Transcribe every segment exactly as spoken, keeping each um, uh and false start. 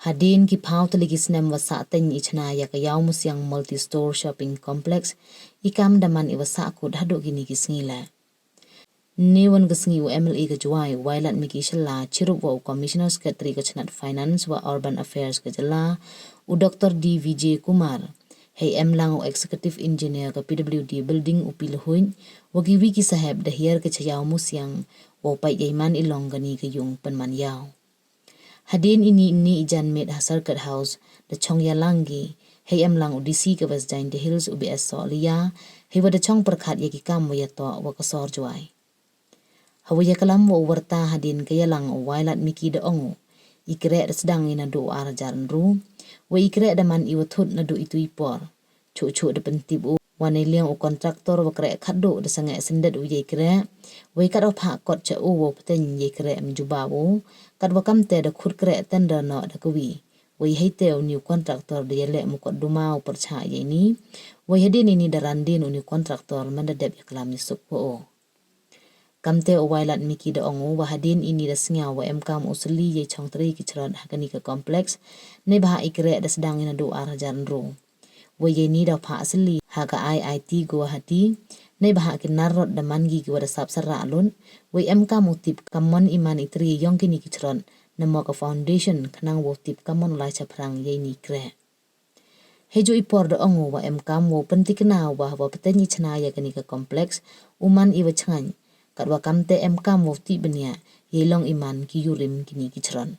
Hadien ki phaw tylli ki snem wa sah teng i chna ya ka Iawmusiang Multi Store Shopping Complex, i kam da man i wa sahkut haduh kini ki sngi leh. Ne wan ka sngi u M L A ka Jowai, Wailadmiki Shylla, chirup wa u Commissioner Secretary ka chnat Finance wa Urban Affairs ka jylla, u Doctor D Vijay Kumar, hei emlang u Executive Engineer ka P W D Building u P Lhuid, wa kiwi ki saheb da hiar ka cha Iawmusiang, wow pait yei man i long kani ka yung pynman yaw. Hadien ini ini i janmiet ha Circuit House, da chong yalang ki, hei emlang u D C ka West Jaintia Hills u B S Sohliya, hei wa da chong pyrkhat ya ki kam wa yatoh wa ka sor Jowai. Ha wa yaklam wa u warta hadien ka yalang u Wailadmiki da ong u, i kreh da sdang i naduh u ar hajar ynru, wa i kreh da man i wa thut naduh itu i por. Chuh chuh da pyntip u, wa neiliang u contractor wa kreh khatduh da sangeh syndet u yei kreh, wei kat wa phah kot cha u wow pteng yei kreh mynjubab u, kat wa kamte da khut kreh tender noh da kawi. Wei heite u ni u contractor da yaleh mukotduma u pyrchah yei ni, wei hadien ini da randien u ni u contractor man da dep yaklam yasuk wa u. Kamte u Wailadmiki da ong u wa hadien ini da sngaw wa emkam u sylli yei chongtri ki chrot ha kani ka complex, neibhah i kreh da sdang i naduh u ar hajar ynru. Wei yei ni da phah sylli ha ka I I T Guwahati, neibhah ki narrot da man ki ki wa da sap sarah lut, wei emkam u tip kammon i man i tri yong kini ki chrot, namo ka foundation khnang wow tip kammon u lai chaphrang yei ni kreh. Heijooh i por da ong u wa emkam wow pyntikna wa wa pteng i chna ya kani ka complex, u man i wa chngaiñ, kat wa kamte emkam wow tip bniah, yei long i man ki yurim kini ki chrot.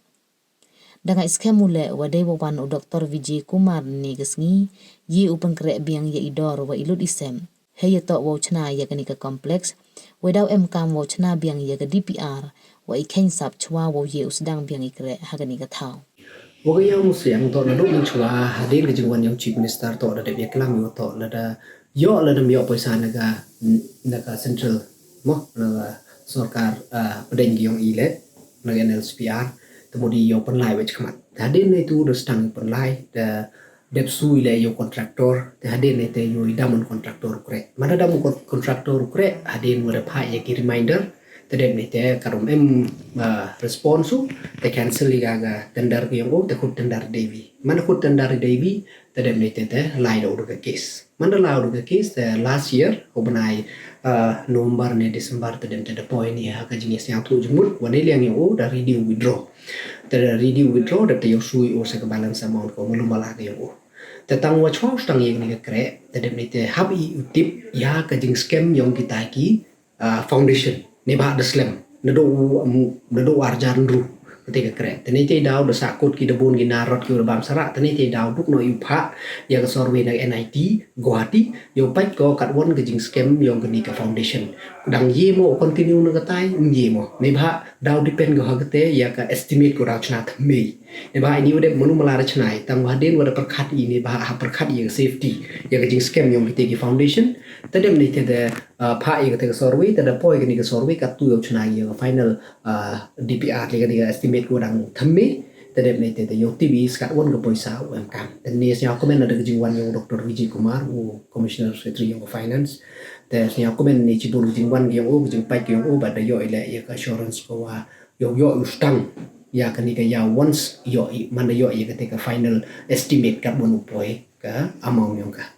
Da ngai skhem u leh wa dei wa wan u Doctor Vijay Kumar ne ka sngi, ye u pynkreh biang ya i dor wa i lut i sem. Hei yatoh wow chna ya kani ka complex, wei daw emkam wow chna biang ya ka D P R, wa i kheiñ sap chwa wow ye u sdang biang i kreh ha kani ka thaw. Wa ka Iawmusiang toh naduh mynchwa, hadien ka jingwan yong Chief Minister toh da dep yaklam wa toh lada yoh, lada ym yoh poisa na ka, na ka central, mo, na ka sorkar, ah, pdeng yong i leh, na ka N L C P R, te mut i yoh pynlai wa chakhmat. Hadien na itu da sdang pynlai, da dep sui leh yow contractor, te hadien neite yow i dam u contractor u kreh. Manda dam u con-, contractor u kreh, hadien wa da phah ya ki reminder, te dep neite karum em, ah, response u, te cancel i ka, ka tender ka yong u, te khut tender i dei wi. Manda khut tender i dei wi, te dep neite te lai da u da ka case. Manda lai u da ka case, te last year, u bnai, ah, November ne December, te dep te da poi ni ha ka jingyasngewthuh jingmut, wa neiliang yong u, da ready u withdraw. Te da ready u withdraw, dep te yow sui u sa ka balance amount ko, malu mala ka yong u. Te tang wa chwa u sdang ya kani ka kreh, te dep neite hap i u tip ya ka jingskhem yong kita ki, ah, foundation. Neibhah da slem. Naduh u, um, naduh u ar hajar ynru. Kate ka kreh. Te neite daw da sahkut ki da bun ki narrot ki wa da bam sarah. Te neite daw duk noh i u phah ya ka survey na N I T Guwahati, yow pait ko kat wan ka jingskhem yong kani ka foundation. Dang ye mo u continue na katai, ym ye mo. Neibhah daw depend ko ha kate ya ka estimate ko daw chna thymme. Neibhah ini wa dep malu mala da chna i, tang wa hadien wa da pyrkhat i, neibhah ha pyrkhat ya ka safety, ya ka jingskhem yong kite ki foundation. Te dep neite te, ah, phah ya kate ka survey, te da poi kani ka survey, katu yow chna ya ka final, ah, D P R, ya kani ka estimate ko dang thymme. Te dep neite te yow tip i skat wan ka poisa u emkam. Te ne sngewkmen na da ka jingwan yong u Doctor Vijay Kumar, u Commissioner Secretary yong ka Finance. Te sngewkmen ne chibun ka jingwan yong u, ka jingpait yong u, bad da yoh i leh ya ka assurance ko wa yow yoh u sdang ya kani ka yaw once yoh i, manda yoh ya kate ka final estimate kat wan u poi ka amount yong ka.